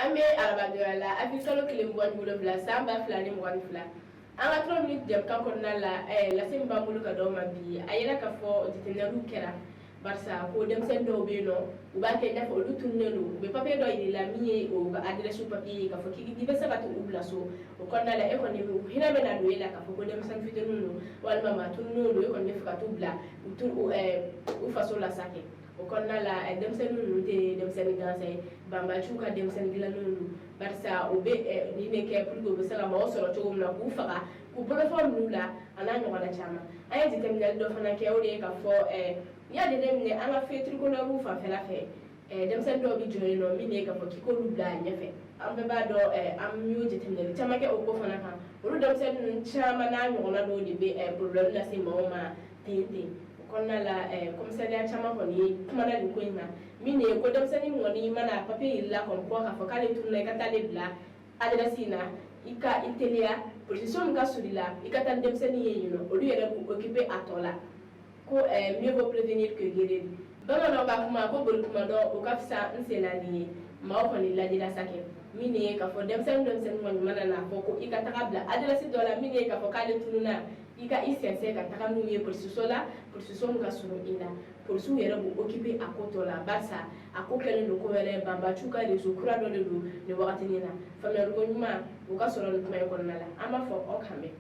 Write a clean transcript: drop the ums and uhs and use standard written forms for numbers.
An bɛ arabadonya la, avril kalo tile 27, san 2022. An ka 3 minutes jɛmukan kɔnɔna la, lase min b'an bolo ka d'aw ma bi, a yera k'a fɔ jateminɛliw kɛra, barisa ko denmisɛnnin dɔw bɛ yen nɔ, u b'a kɛ i n'a fɔ olu tununnen don. U bɛ papiye dɔ yir'i la min ye o ka adresse papiye ye, k'a fɔ k'i bɛ se ka t'u bila so. O kɔnɔna la, e kɔni hinɛ bɛ na don e la k'a fɔ ko denmisɛnnin fitininw don walima maa tununnenw don, e kɔni bɛ fɛ ka t'u bila u faso la sa kɛ. O kɔnɔna la, denmisɛnnin ninnu tɛ denmisɛnnin gansan ye, banbaciw ka denmisɛnnin dilannenw don, barisa u bɛ nin de kɛ pour que u bɛ se ka maaw sɔrɔ cogo min na k'u faga, k'u bolofɛnw minɛ u la, a n'a ɲɔgɔnna caman. An ye jateminɛli dɔ fana kɛ, o de ye k'a fɔ n'i y'a jateminɛ an ka feu tricolore fanfɛla fɛ, denmisɛnnin dɔw bɛ jɔ yen nɔ min ye k'a fɔ k'i k'olu bila a ɲɛfɛ. An bɛɛ b'a dɔn, an y'o jateminɛli caman kɛ o ko fana kan. Olu denmisɛnnin ninnu caman n'a ɲɔgɔnna dɔw de bɛ problème lase maaw ma ten ten. O kɔnɔna la, commissariat caman kɔni ye kumana nin ko in kan, min ye ko denmisɛnnin kɔni mana papier yir'i la comme quoi k'a fɔ k'ale tununna, i ka t'ale bila adresse in na, i ka i teliya, polisiso min ka surun i la, i ka taa ni denmisɛnnin ye yen nɔ, olu yɛrɛ b'u occuper a tɔ la. Ko mieux vaut prévenir que guérir. Bamananw ka kuma ko boli kuma dɔn, o ka fisa n senna nin ye. Maaw kɔni ladira sa kɛ, min ye k'a fɔ denmisɛnnin denmisɛnnin kɔni mana n'a fɔ ko i ka taga bila adresse dɔ la min ye k'a fɔ k'ale tununna, i ka i sɛnsɛn ka taga n'u ye polisiso la, polisiso min ka surun i la. Polisiw yɛrɛ b'u occuper a ko tɔ la, barisa a ko kɛlen don ko wɛrɛ, banbaciw ka réseau kura dɔ de don nin wagatinin na. Faamuyaliko ɲuman o ka sɔrɔ nin kuma in kɔnɔna la. An b'a fɔ aw kan bɛn.